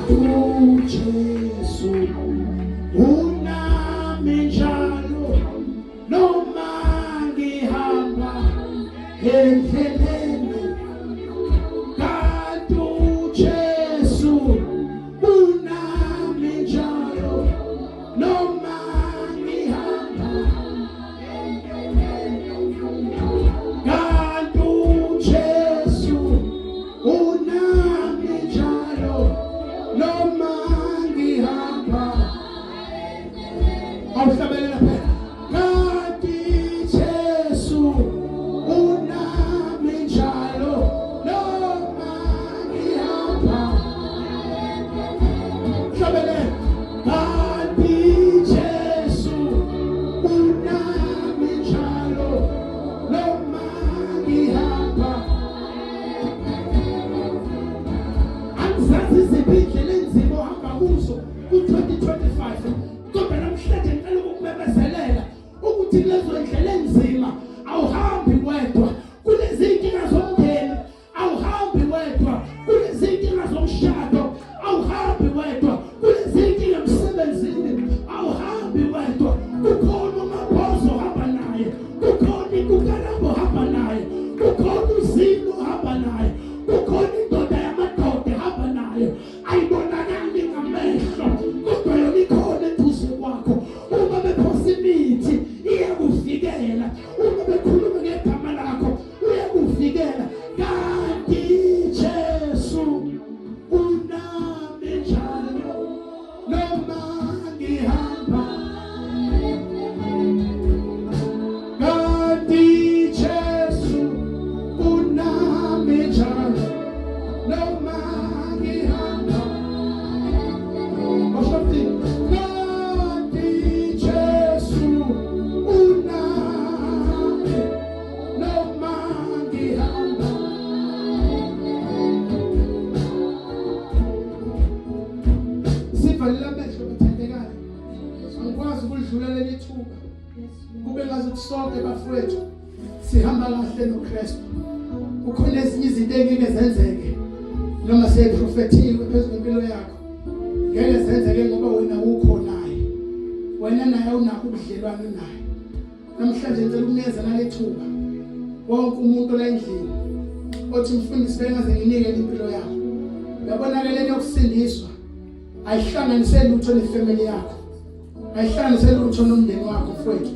UJesu unami njalo noma ngihamba endleleni kanti uJesu unami njalo noma ngihamba kanti uJesu unami njalo noma ngihamba awuhlabelela phela kanti Jesu unami njalo noma ngihamba hlabelela kanti Jesu unami njalo noma ngihamba angizazi iziphi indlela enzima ohamba kuzo ku-2025 kodwa namhlanje ngicela ukukumemezelela ukuthi kulezo ndlela enzima awuhambi wedwa kulezi nkinga zomndeni awuhambi wedwa kulezi nkinga zomshado awuhambi wedwa kulezi nkinga emsebenzini awuhambi wedwa kukhona umabhozo ohamba naye kukhona ikukalamba ohamba naye kukhona uzilo ohamba naye kukhona indoda yamadoda ehamba naye ayibonakali ngamehlo kodwa yona ikhona eduze kwakho uma bephosa imithi iyakuvikela uma bekhuluma ngegama lakho uyakuvikela kanti Jesu unami njalo noma ngihamba kanti Jesu unami njalo noma ngihamba Osho kanti Jesu unami noma ngihamba Sivalile amehlo bathandekayo. Angikwazi ukulidlula leli thuba. Kube ngazi ukuthi sonke bafowethu sihamba kahle noKristu. Kukhona ezinye izinto engeke zenzeke noma seyiprofethiwe phezu kwempilo yakho. Ngeke zenzeke ngoba wena ukho naye. Wena naye unakho ubudlelwano naye. Namhlanje ngicela ukunikeza nalethuba wonke umuntu la endlini othi mfundisi bengaze nginike impilo yakho. Uyabona ke lento yokusindiswa ayihlanganise lutho nefamily yakho. Ayihlanganise lutho nomndeni wakho mfowethu.